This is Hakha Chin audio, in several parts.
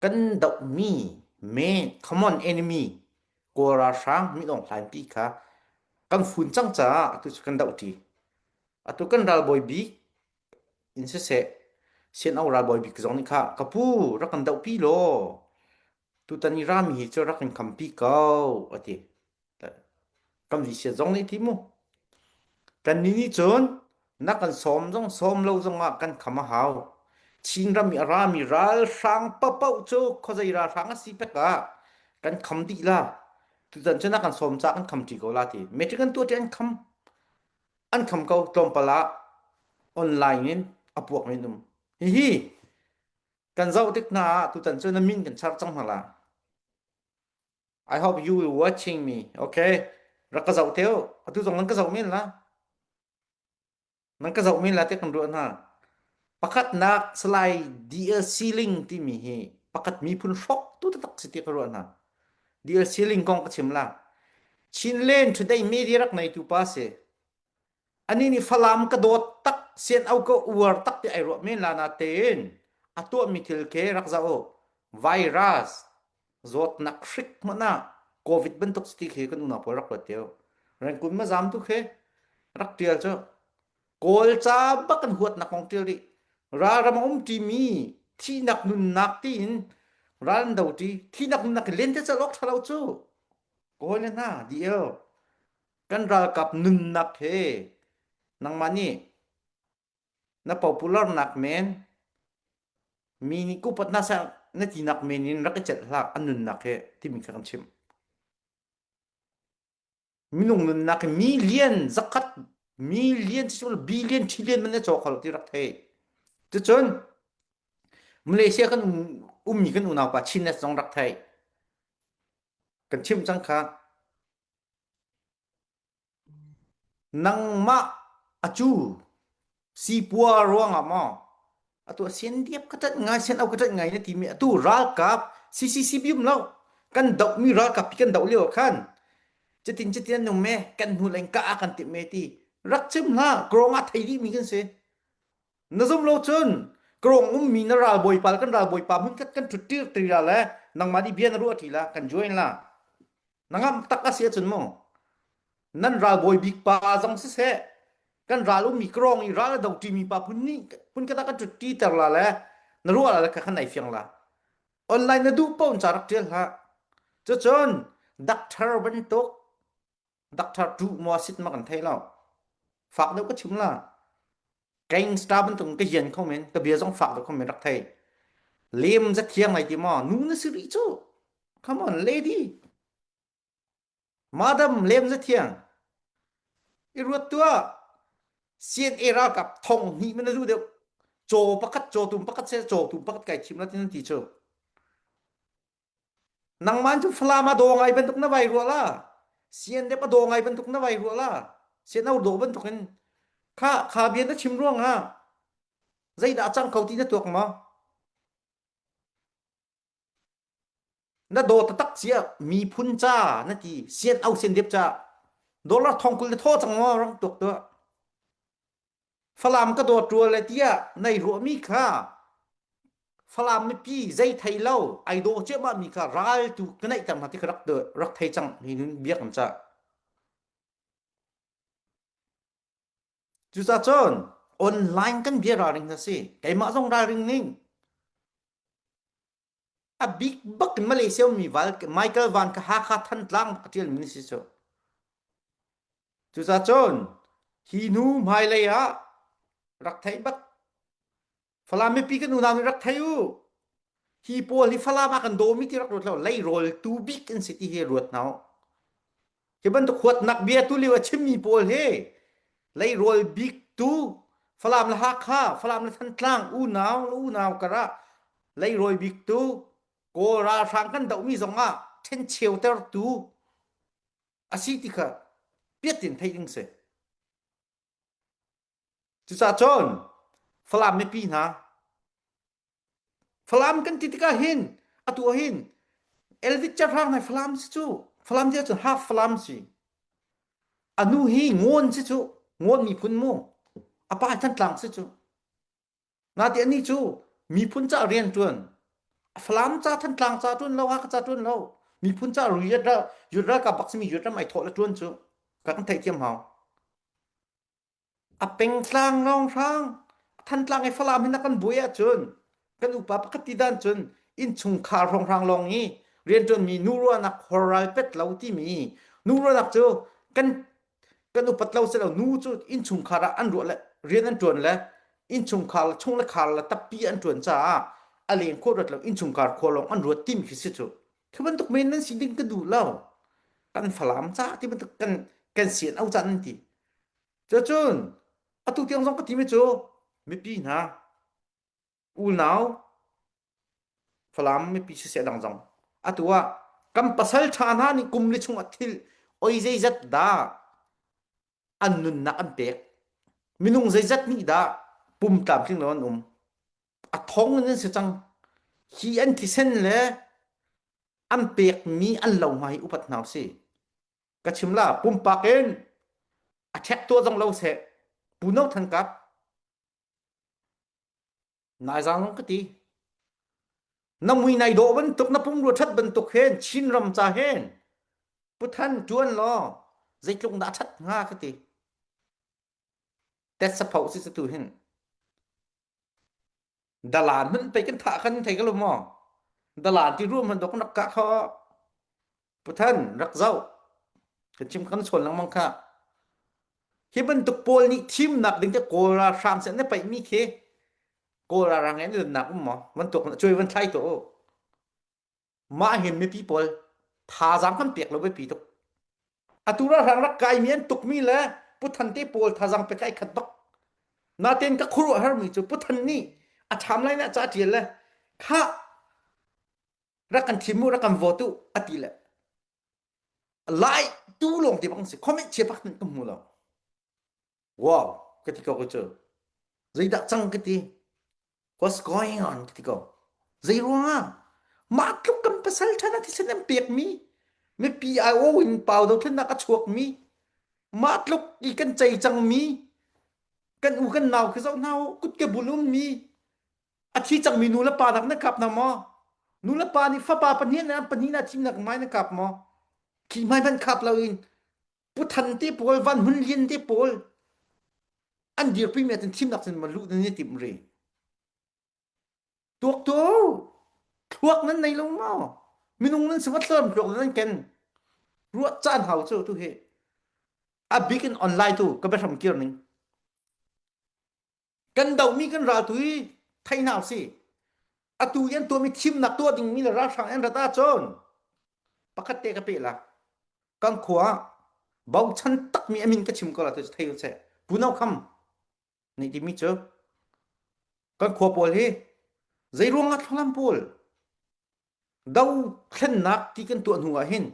Kan dohmi main common enemy Kawl ralhrang Min Aung Hlaing pi kha kan fun cang caah atu cu kan doh ṭi. Atu kan ralbawi bik in siseh CNO ralbawi bik zong nih kha ka pu rak kan dohpi law tutan i rami hi cu rak kan khampi ko a ti. Kan visia zong nih ti mu. Kannih nih cun na kan sawm zong sawm lo zongah kan kham a hau. Chinram i a rami ralhrang paohpaoh cu khuazei ralhrang a si pek ah kan kham dih la. Tutan cu na kan sawm caah kan kham ṭi ko la ti. Metric an tuah ṭi an kham. An kham ko tlawmpal ah online in a puak men um. Hihi kan zoh tik hna ah tutan cu na min kan char cang hna la. I hope you will watching me. Okay. Rak ka zoh te u. Atu zong nan ka zoh men la. Nan ka zoh men la te kan ruah hna. Pakhatnak Salai DLC Ling timi hi pakhat miphun hrawk tu taktak si ti ka ruah hna. DLC Ling kong ka chim la. Chinland Today media rak nei tu pa si. Ani nih Falam ka dawt tak sian au ka uar tak ti ai ruah men la na tein a tuahmi thil ke rak zoh u. Virus zawtnak hrik hmanh ah COVID bantuk ti khi kan unau pawl rak ruat teo. Rengkun ma zam tu khi rak tial cu Kawl ca bak kan huatnak kong tial dih. Ralram a um ṭimi thihnak nunnak tiin ral an do ṭi. Thihnak nunnak in lente cal awk ṭha lo cu. Kawl le hna DL kan ralkap nunnak he nangmah nih na popularnak men mi nih kupat na sa na tinak men in rak i celh hlah an nunnak he timi kha kan chim minung nunnak hi million zakhat million billion trillion man na caw kho lo ti rak thei cucun Malaysia kan ummi kan unau pa Chin zong rak thei kan chim cang kha Nangmah a cu sipua ruangah maw atu siandiap ka ṭanh ngai sian au ka ṭanh ngai na timi atu ralkap CCCB um lo kan dohmi ralkap pi kan doh lio ah khan cutin cutin an um me kan hnu leng ka ah kan timh me ti rak chim hlah krawng ah thei dih mi kan si na zum lo cun krawng ummi na ralbawi pa kan ralbawi pa hmun khat kan ṭhut tir ti la le nangmah nih bia na ruah ṭi la kan join la Na ngamh tak a si ahcun mu nan ralbawi bik pa zong siseh kan ral ummi krawng i ral a do ṭimi pa phun nih phun khat ah kan ṭut ṭiter la le na ruah la le kha khan ai fiang la online na duh paoh in ca rak ṭial hlah cucun doctor bantuk doctor ṭuh maw sit ma kan thei lo fak deuh ka chim la gangster bantuk ka hian kho men ka bia zong fak deuh kho men rak thei lem za thiang lai ti maw nu na si rih cu come on lady madam lem za thiang i ruat tuah CNA ralkap thong hnih man na deuh caw pakhat caw tum pakhat se caw tum pakhat kai chim la tin ti chu Nangman cu Falam a daw ngai bantuk na vai rua la. CNDF a daw ngai bantuk na vai rua la. CNO daw bantuk in kha kha bia na chim ruang ah zeidah a cang kho ti na tuak maw? Na daw taktak cia miphun ca na ti CNO CNDF ca dollar thong 20 na thaw cang maw rang tuak tuah. Falam ka dawt rua le tiah nai ruahmi kha Falam mipi zei thei lo ai daw ciahmah mi kha ral tu ka naihter hna ti kha rak rak thei cang hi nun biak an cah. Cucaah cun online kan bia ralring hna si. Keimah zong ralring ning. A bik bak in Malaysia ummi val Michael Van kha Hakha Thantlang a ṭialmi na si cu. Cucaah cun hi hnu hmailei ah rak theih bak Falam mipi kan unau nih rak thei u. Hi pawl hi Falam ah kan dawmi ti rak ruat lo leirawl tu bik an si ti hi ruat hna u. Hi bantuk huatnak bia tu lio a chimmi pawl hi leirawl bik tu Falam le Hakha, Falam le Thantlang unau le unau karah leirawl bik tu Kawl ralhrang kan dohmi zongah ṭhencheutertu a si ti kha piat in theih ding si. Cucaah cun Falam mipi hna Falam kan ti tikah hin atu ah hin Elvis Cahrang hai Falam si cu Falam ti ahcun half Falam si a nu hi Ngawn si cu Ngawn miphun mu a pa Thantlang si cu Nati ani cu miphun ca rian ṭuan. Falam ca Thantlang ca ṭuan lo Hakha ca ṭuan lo miphun ca riat ral yut ralkap bak simi yut ram ai thawh le ṭuan cu ka kan theihthiam hau. A pengtlang rawnghrang Thantlang i Falam hin a kan buai ahcun kan upa pakhat ti dan cun innchungkhar hrawnghrang lawng i rianṭuanmi nu ruahnak horral pet lo timi nu ruahnak cu kan kan upat lo si lo nu cu innchungkhar ah an ruah le rian an ṭuan le innchungkhar le chung le khar le tappi an ṭuan caah a leng khawh ruat lo innchungkhar khua lawng an ruat timi khi si cu khi bantuk men nan si ding ka duh lo kan Falam ca ti bantuk kan kan sian au ca nan ti Cucun atu tiang zong ka timi cu mipi hna unau Falam mipi siseh dang zong atu ah kan pasal ṭha hna nih kum li chung ah thil oi zeizat dah an nunnak an pek minung zeizat nih dah pum tlamtling lo an um a thong in an si cang hi an thisen le an pekmi an lo hma hi upat hna usih ka chim la pumpak in a ṭhek tuah zong lo seh Pu No Than Kap nai zang zong ka ti na mui nai dawh bantuk na pumrua ṭhat bantuk hen Chin ram ca hen Pu Than ṭuan law zeitluk dah ṭhat hnga ka ti tet sapho si tu hin dalan hmanh pei kan thah kan thei ka lo maw dalan ti ruam hmanh dok nak ka kho Puthan rak zoh kan chim kan chawn lengmang kha hi bantuk pawl nih thimnak ding te kawl ralhrang sin na paih mi khi kawl ralhrang in nak um maw van tuak cuai van thlai to mah hin mipi pawl thazaang kan pek lo biapi tuk atu ralhrang rak kai mi an tuk mi le puthan te pawl thazaang pe kai khat bak naten ka khuruah har mi cu puthan nih a ṭham lai na ca ṭial le kha rak kan thim u rak kan vote u a ti le lai tu lawng ti bang si comment chia pak ka hmu lo wow ka ti ko ko cu zeidah cang ka ti what's going on ka ti ko zei ruangah mah tluk kan pasal ṭhan a thisen an pek mi mipi ai o in pau do thlennak a chuak mi mah tluk i kan cei cang mi kan u kan nau khi zoh hna u kut ke bul um mi A thi cangmi nu le pa nak na kap hna maw? Nu le pa nih fapa pahnih na pahnih na thimnak mai na kap maw? Khi hmai hmanh kap loin Puthan te pawl Van Hmun Lian te pawl an dirpi mi ahcun thimnak cun ma luh nan i timh ri. Tuak tu thluak nan nei lo maw? Minung nan si va thlam thluak nan ken. Ruah caan hau cu tu hi. A bik in online tu ka biahram kir ning. Kan dohmi kan ral tu hi thei hna usih. Atu i an tuahmi thimnak tuah dingmi le ralhrang an rat ahcun pakhat te ka peh la. Kan khua ah bochan takmi a min ka chim ko la tu thei usih. Pu No Kham nih timi cu kan khua pawl hi zei ruangah thlualam pawl dothlennak ti kan tuah hnu ah hin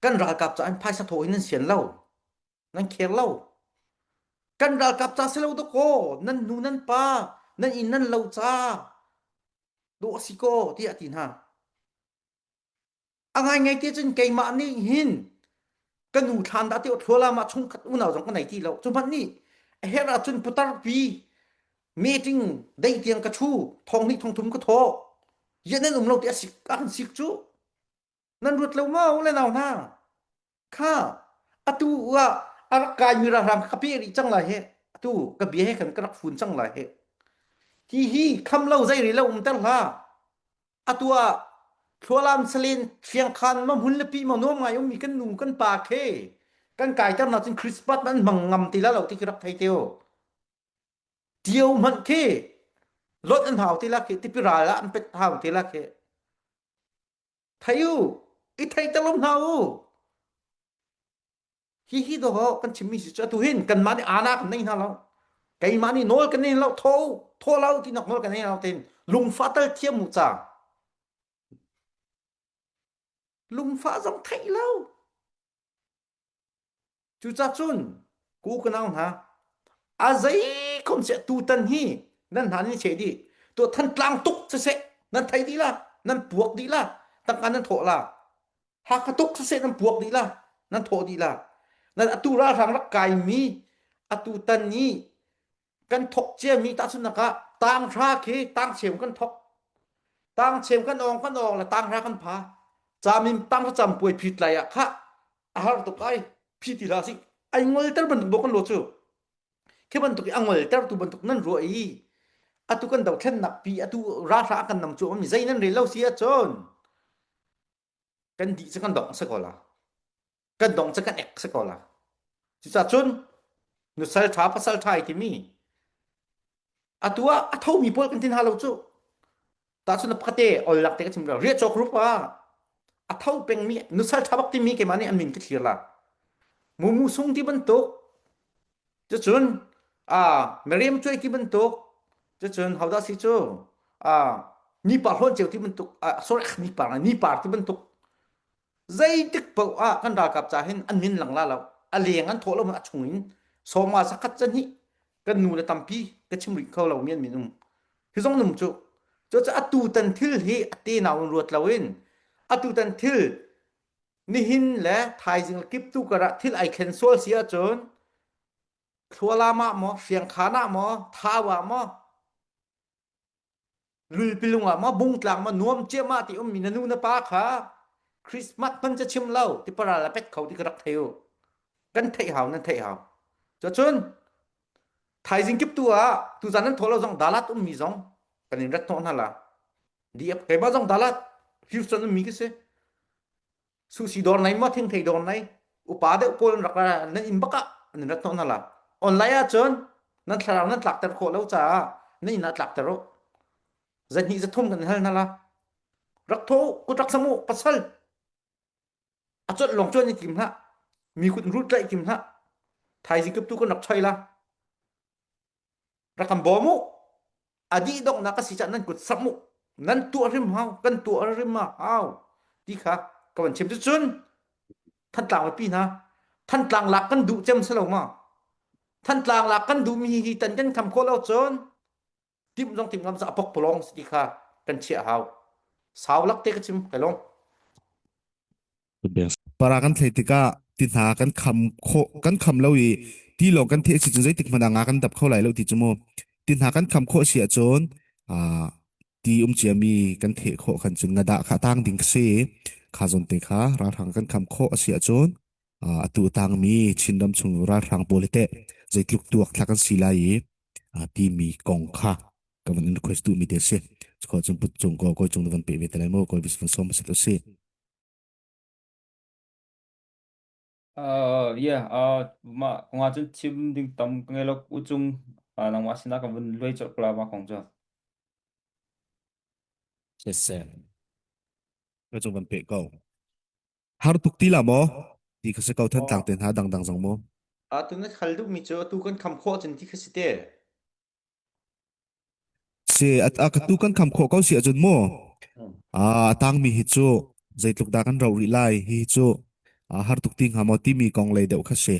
kan ralkap ca in phaisa thawh hin nan sian lo. Nan kher lo. Kan ralkap ca si lo dakaw, nan nu nan pa, nan inn nan lo ca dawh a si ko tiah a ti hna. A ngaingai te cun keimah nih hin ka nu thlan dah ti thlualam ah chungkhat unau zong ka nei ti lo. Cu hmanh nih a herh ahcun putar pi meeting dei tiang ka thu thong hnih thong thum ka thawh. Yan nan um lo ti a sik a kan sik cu. Nan ruat lo maw le nau hna? Kha atu ah a rak kaimi ralhrang ka pe rih cang lai he atu ka bia he khan ka rak fun cang lai he hi hi kham lo zei ri lo umter hlah atu ah thlualam salen fiangkhan ma hmun le pi ma nuam ngai ummi kan nu kan pa khe kan kaiter na cun Christmas an hmang ngam ti la lo ti khi rak thei teo tio hmanh khi lot an hau ti la khi tipi ral ah an pet hau ti la khi Thei u, i theiter lo hna u. Hihi dawh kan chimmi si cu atu hin kanmah nih ana kan nei hna lo. Keimah nih nawl kan nei lo, tho tho lo tinak nawl kan nei lo tin lungfah tal thiam u ca. Lungfah zong theih lo. Cucacun ku ka nau hna, a zei khom seh tutan hi nan hna nan i cheh dih. Tuah Thantlang tuk siseh nan thei dih la, nan puak dih la, tangka nan thawh la. Hakha tuk siseh nan puak dih la, nan thawh dih la. Nan atu ralhrang rak kaimi atu tan i kan thok ciami tahchunhnak ah tanghra khi tangcheu kan thok. Tangchem kan awng kan awng le tanghra kan pha. Camin tanghra cam puai phit lai ah khah a har tuk ai phi ti hlah sih. Ai ngolter bantuk bawk kan lo cu. Khi bantuk i a ngolter tu bantuk nan ruah i atu kan dothlennak pi atu ralhra kan nam cu mi zei nan rel lo si ahcun kan dih cu kan dong si ko la. Kan dong cu kan ek si ko la. Cucaah cun nusal ṭha pasal ṭha i timi atu ah a thomi pawl kan tin hna lo cu. Tahchun pakhat ol lak te ka chim riah cawk rup ah a tho pengmi nusal ṭha bak timi keimah nih an min ka thlir la. Mumu sung ti bantuk cucun a Miriam cuai ti bantuk cucun hodah si cu a nipar hlawn ceu ti bantuk sorry nipar nipar ti bantuk Zeitik paoh ah kan ralkap ca hin an min lang la lo. A leng an thawh lo a chung in sawma zakhat zahnih kan nu le tampi ka chim rih kho lo mi an min um. Hi zong num cu. Cucaah atu tan thil hi a te nau in ruat lo in atu tan thil nihin le thaizing le kiptu karah thil ai thlen sual si ahcun thlualam ah maw hriangkhan ah maw thau ah maw Lulpilung ah maw bungtlang maw nuam ciammah ti ummi na nu na pa kha Christmas hman ca chim lo ti paral a pet kho ti ka rak thei u. Kan theih hau nan theih hau. Cucun thaizing kip tu ah tuzan nan thawh lo zong Dalat ummi zong kan in rat hnawh hna la. DF keimah zong Dalat Houston ummi ka si. Sushi dawr nei maw thingthei dawr nei upa deuh pawl an rak ra nan inn bak ah an rat hnawh hna la. Online ahcun nan thlarau nan tlakter khawh lo caah nan inn ah tlakter u. Zahnih zathum kan hal hna la. Rak tho kut rak sam u pasal. A colh lawng cuan i tim hlah. Mi kut rut tlaih tim hlah. Thaizing kip tu kan rak choi la. Rak kan bawm u. A dih donghnak a si caah nan kut samh u. Nan tuah hrim hau, kan tuah hrim a hau ti kha ka van chim. Cucun Thantlang mipi hna, Thantlang lak kan duh cem si lo ma? Thantlang lak kan duhmi hi tan kan kham khawh lo cun timh zong timh ngam sa a pokpalawng si ti kha kan chiah hau. Sau lak te ka chim kai long. Para kan thlei tikah ti hna kan kham khawh kan kham lo i ti lawng kan theh si cun zeitik hmanh ah nga kan dap kho lai lo ti cu mu. Ti hna kan kham khawh si ahcun aa ti um ciami kan theh khawh khan cun ngadah kha tang ding si. Kha zawn te kha ralhrang kan kham khawh a si ahcun atu tangmi Chinram chung ralhrang pawl hi teh zeitluk tuak thla kan si lai i timi kong kha ka van in request duhmi te si. Cuka cun put cung ko koi cung na van pe ve te lai mu koi bis van som se to si. Uh, yeah, uh, ma kong ah cun chim ding tam ka ngei lo u cung uh, nangmah sinah ka vun luai colh ko la ma kong cu. Siseh. Koi cung van pe ko. Har tuk ti la maw? Ti kha si ko than tlang te hna dangdang zong mu. Atu na khal duhmi cu atu kan kham khawh cun ti kha si te. Si a ka tu kan kham khawh ko si ahcun mu. A tangmi hi cu zeitluk dah kan rauh rih lai hi cu har tuk ti hnga maw timi kong lei deuh kha si.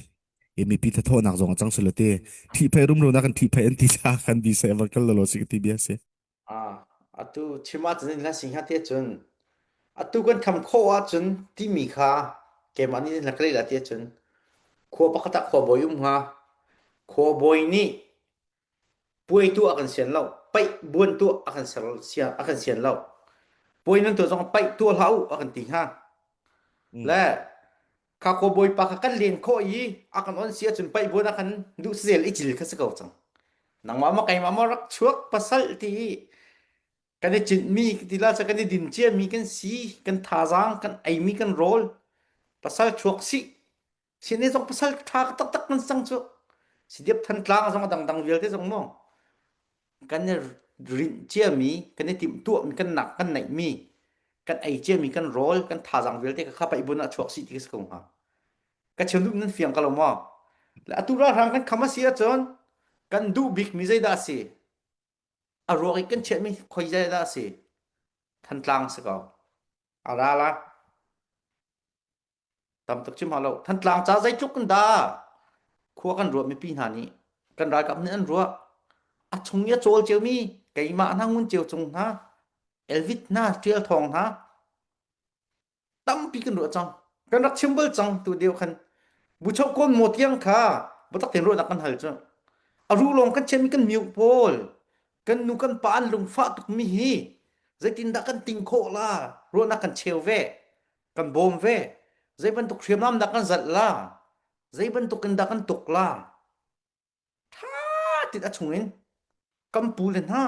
I mipi thathawhnak zong a cang si lo ti. Thihphei rumro na kan thihphei an ti la kan bi se va kal lo si ti bia si. Ah, atu chim ahcun in hla sing ha te cun atu kan kham khawh ahcun timi kha keimah nih na ka leh la ti ahcun khua pakhat ah khuabawi um hnga. Khuabawi nih puai tuah a kan sian lo. Paih buan tuah a kan ser a kan sian lo. Puai nan tuah zong paih tuah hlah u a kan ti hnga. Le kha khuabawi pa kha kan len khawh i a kan on si ahcun paih buan a kan duh zel i cil kha si ko cang. Nangmah maw keimah maw rak chuak pasal ti i kan i cinhmi ti la kan i din ciami kan si kan thazaang kan eimi kan rawl pasal chuak si sine zong pasal ṭha taktak kan sang cu sidiap thantlang zong a dangdang vialte zong mu kan i rinh ciami kan i timhtuahmi kan nak kan neihmi kan ei ciami kan rawl kan thazaang vialte kha paih bun ah chuak si ti ka si ko hnga ka chim duh nan fiang ka lo maw le atu ralhrang kan kham a si ahcun kan duh bikmi zeidah a si a ruak i kan chiahmi khoi zeidah a si Thantlang si ko a ra la tam tuk chim hau lo Thantlang ca zeitluk kan da khua kan ruah mipi hna nih kan ralkap nih an ruah a chung i a cawl ciomi keimah hna ngun ceu cung hna Elvit hna Tial Thawng hna tampi kan ruah cang kan rak chim bal cang tu deu khan bucho kawn maw tiang kha biatak tein ruahnak kan hal cu a ru lawng kan chiahmi kan miu pawl kan nu kan pa an lungfah tukmi hi. Zeitindah kan ting khawh la? Ruahnak kan cheu ve. Kan bawm ve. Zei bantuk hriamnam dah kan zalh la? Zei bantuk in dah kan tuk la? Tha tit a chungin kan pu le hna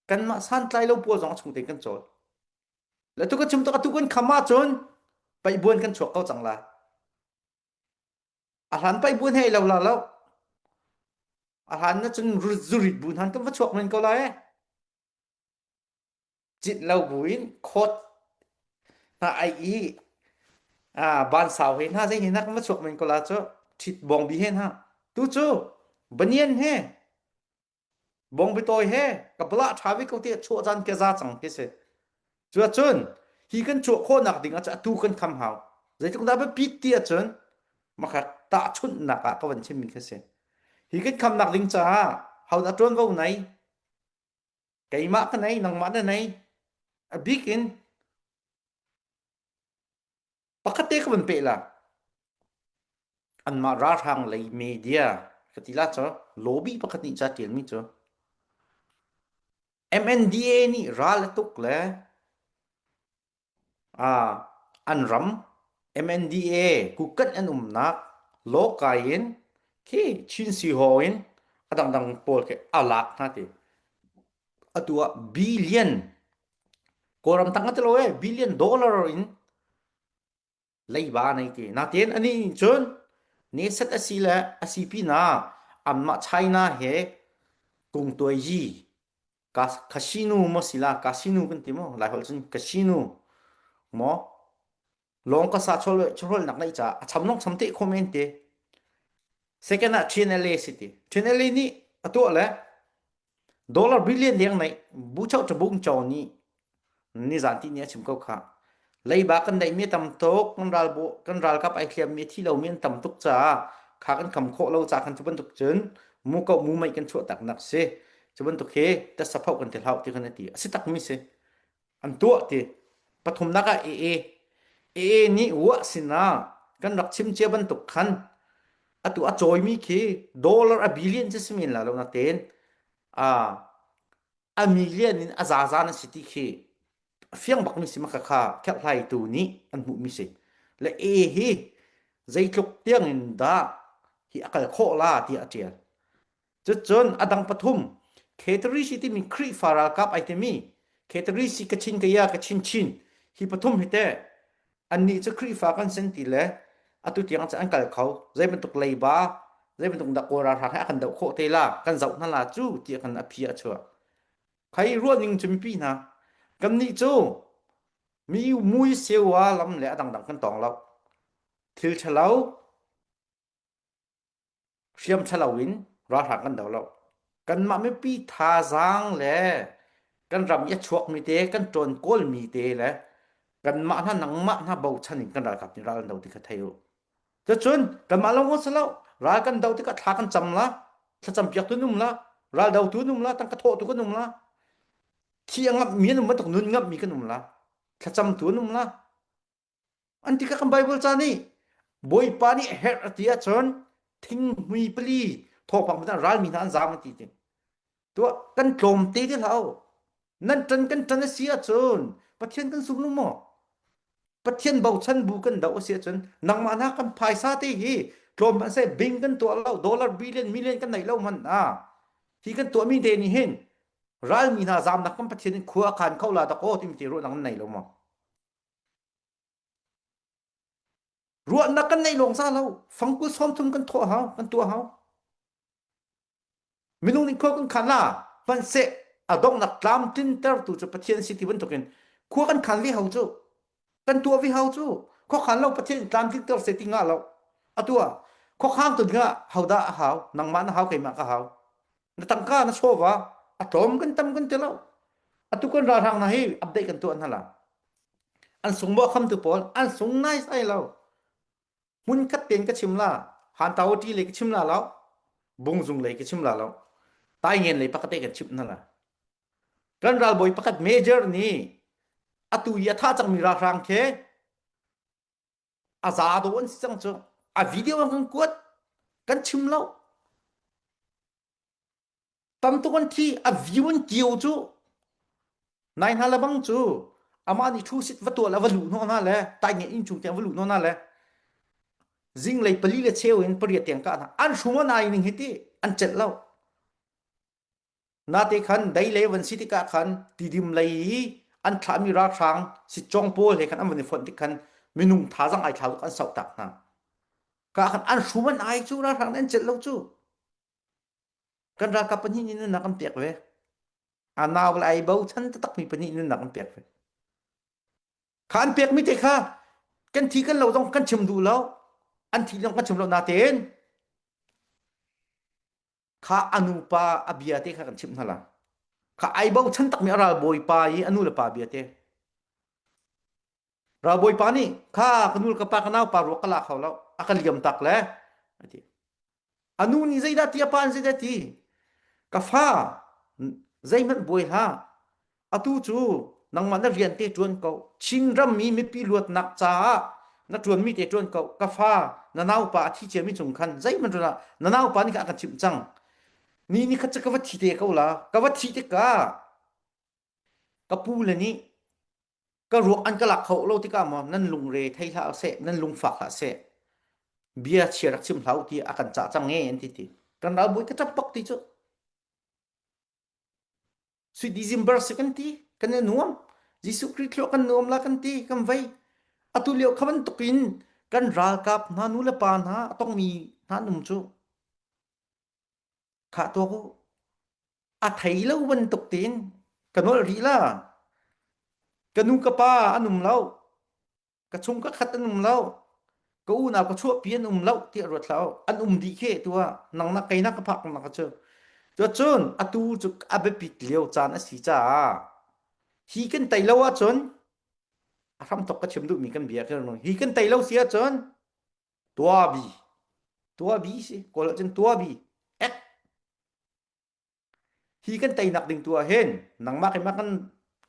kanmah santlai lo pawl zong a chung tein kan cawl. Le tu kan chim tuk atu kan kham ahcun paihbuan kan chuak ko cang lai. A hlan paihbuan he lo la lo. A hlan na cun zurit bu hnan kan va chuak men ko lai. Cit lo buin khawt hna ai i ban sau he hna zei he hna kan va chuak men ko la cu ṭhit bawngbi he hna. Tu cu banian he bawngbi tawi he ka bala ṭha ve ko ti chuah caan ke za cang khi si. Cu ahcun hi kan chuah khawhnak ding ah atu kan kham hau. Zeitluk dah biapit ti ahcun makhat tahchunhnak ah ka van chimmi khi si. Hi kan khamnak ding caah hodah ṭuanvo nei? Keimah ka nei, nangmah na nei. A bik in pakhat te ka van peh la. Anmah ralhrang lei media ka ti la cu lobby pakhat nih ca ṭialmi cu MNDA nih ral a tuk le an ram MNDA kukanh an umnak lawkai in khi Chin Sihaw in a dangdang pawl khi a lak hna ti. Atu ah billion Kawlram tang a ti lo e billion dollar in leiba nei ti. Natin ani nih cun neset a si le a si pinah anmah China he kungtuai yi casino maw si la casino kan ti maw Laiholh cun casino maw lawng ka sa chawlnak neih caah a cham long cham te kho men te. Second ah TNLA si ti. TNLA nih a tuah le Dollar billion deng neih buchoh ṭabung caw nih nizan ti nih a chim ko khah. Leiba kan neihmi a tam tuk, kan ral kan ralkap ai hliammi a thi lomi an tam tuk caah kha kan kham khawh lo caah khan cu bantuk cun mu ko mu mei kan chuah taknak si. Cu bantuk hi tasapho kan ti hlah ti kan ti. A si takmi si. An tuah ti. Pathumnak ah AA. AA nih wah sinah kan rak chim cia bantuk khan atu a cawimi khi dollar a billion cu si men la lo natein a a million in a zaza na si ti khi fiang bakmi si maka kha kherhhlaitu nih an hmuhmi si le A hi zeitluk tiang in dah hi a kal khawh la tiah a ṭial Cucun a dang pathum Khetarisi timi Khrihfa ralkap ai timi Khetarisi Kachin Kaya Kachin Chin hi pathum hi teh annih cu Khrihfa kan sin ti le atu tiang cu an kal kho zei bantuk leiba zei bantuk dah Kawl ralhrang he a kan doh khawh te la kan zoh hna la cu tiah kan a phi a chuah khai ruah ning cu mipi hna kannih cu mi mui sewa lam le a dangdang kan tong lo thil ṭhalo Hriam ṭhalo in ralhrang kan do lo. Kanmah mipi thazaang le kan ram i a chuakmi te, kan ṭawn kawlmi te le kanmah hna nangmah hna bochan in kan ralkap nih ral an do ti kha thei u. Cucun kanmah lawng si lo, ral kan do tikah thla kan cam la, thlacam piaktu an um la, ral dotu an um la, tangka thawhtu kan um la, thi a ngamhmi an um bantuk nun ngamhmi kan um la, thlacamtu an um la, An ti kan Bible ca nih Bawipa nih herh a ti ahcun thinghmui pali thawngpang hmanh ralmi hna an zaam an ti ti. Tuah kan tlawm te ti hlah u. Nan ṭan kan ṭan a si ahcun Pathian kan sum lu maw? Pathian bochan bu kan doh a si ahcun nangmah hna kan phaisa te hi tlawm hmanh seh bing kan tuah lo dollar billion million kan neih lo hmanh ah hi kan tuahmi te nih hin ralmi hna zaamnak kan Pathian in khua a khan kho la dak aw timi te ruahnak nan nei lo maw? Ruahnak kan neih lawng za lo. Fangkul 30 kan thawh hau, kan tuah hau. Minung nih khua kan khan la, hmanhseh a donghnak tlamtlintertu cu Pathian si ti bantukin khua kan khan ve hau cu. Kan tuah ve hau cu. Khua khan lo Pathian tlamtlinter se ti ngah lo. Atu ah khua khang tu dingah hodah a hau? Nangmah na hau, keimah ka hau. Na tangka na chawva a tlawm kan tam kan ti lo. Atu kan ralhrang hna hi update kan tuah hna la. An sung maw khamtu pawl an sung nai sai lo. Hmun khat tein ka chim la. Han tao ṭi lei ka chim la lo. Bungzung lei ka chim la lo. Taingen lei pakhat te kan chimh hna la. Kan ralbawi pakhat major nih atu i a thah cangmi ralhrang khi a za do an si cang cu. A video an kan kuat. Kan chim lo. Tam tuk an thi. A view an kio cu. Nai hna le bang cu amah nih thu sit va tuah le va luh hnawh hna le tainge inn chung tiang va luh hnawh hna le zinglei pali le cheu in pariat tiang kah hna an hrum an ai ning hi ti an celh lo nate khan dei le van si tikah khan tidim lei i an thlahmi ralhrang sitcawng pawl he khan an van i fonh tik khan minung thazang ai thlau an sauh tak hna ka khan an hrum an ai cu ralhrang an celh lo cu kan ralkap pahnih nih nunnak an pek ve a nau le ai bochan taktakmi pahnih nunnak an pek ve kha an pekmi te kha kan thi kan lo zong kan chim duh lo an thi zong kan chim lo natein kha a nupa a bia te kha kan chimh hna la kha ai bochan takmi a ralbawipa i a nu le pa bia te ralbawipa nih kha ka nu le ka pa ka nau pa ruak ka la kho lo a ka liam tak le ati A nu nih zeidah ti a pa nih zeidah ti? Ka fa, zeihmanh buai hlah. Atu cu nangmah na rian te ṭuan ko. Chinram mi mipi luatnak caah na ṭuanmi te ṭuan ko. Ka fa, na naupa a thi ciami cung khan zeihmanh ṭuan hlah. Na naupa nih khan a kan chimh cang. Ni ni khat cu ka va thi te ko la. Ka va thi tikah ka pu le nih ka ruak an ka lak kho lo tikah maw nan lungre thei hlah seh nan lungfak hlah seh bia chia rak chim hlah ti a kan cah cang e an ti ti kan ralbawi ka ṭap bak ti cu sui December si kan ti kan i nuam Jesuh Khrih thluak kan nuam la kan ti kan vei atu lio kha bantuk in kan ralkap hna nu le pa hna a tongmi hna num cu khah tuak u a thei lo bantuk tein ka nolh rih la ka nu ka pa an um lo ka chung ka khat an um lo ka unau ka chuahpi an um lo tiah ruat hlah an um dih khi tu ah nang nak kei nak ka phak nak cu cu cun atu cu a biapit lio caan a si caah hi kan tei lo ahcun a hramthok ka chim duhmi kan bia khi hi kan tei lo si ahcun tuabi tuabi si kawl ahcun tuabi ek Hi kan teinak ding tu ah hin nangmah keimah kan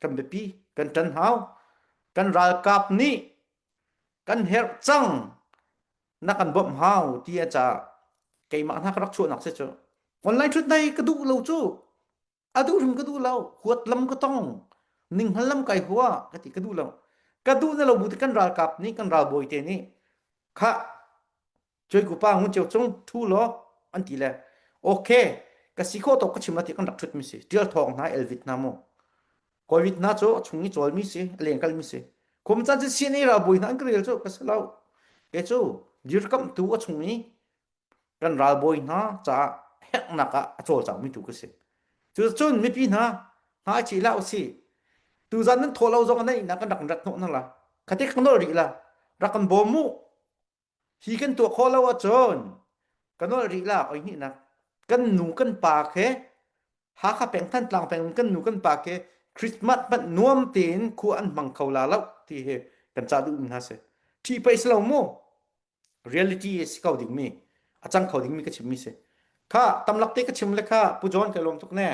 kan biapi kan ṭan hau. Kan ralkap nih kan herh cang na kan bawmh hau ti a ca keimah hna ka rak chuahnak si cu. Online ṭhut nai ka duh lo cu. A duh hrim ka duh lo. Huat lam ka tong. Ninghngal lam kai hua ka ti ka duh lo. Ka duh na lo bu te kan ralkap nih kan ralbawi te nih khah Cuai pa ngun ceu cung thu law an ti le okay ka si khawh tawk ka chim la ti kan rak thut mi si tial thawng hna elvit hna mu kawivit hna cu a chung i cawl mi si a leng kal mi si khum chan cu CNA ralbawi hna an ka rel cu ka si lo ke cu dirkamh tu a chung i kan ralbawi hna caah herhnak ah a cawlcang mi tu ka si cu cun mipi hna hna chi la usih tuzan nan thaw lo zong nan inn ah kan rak rat hnawh hna la khate kan nol rih la rak kan bawm mu Hi kan tuah khawh lo ahcun ka nolh rih la oi hnihnak kan nu kan pa khi Hakha peng Thantlang peng kan nu kan pa khi Christmas hmanh nuam tein khua an hmang kho la lo ti hi kan cah duh mi hna si. Ṭhi pei si lo mu. Reality a si ko ding mi a cang kho ding mi ka chim mi si. Kha tamlak te ka chim le kha Pu John ka lawm tuk ne.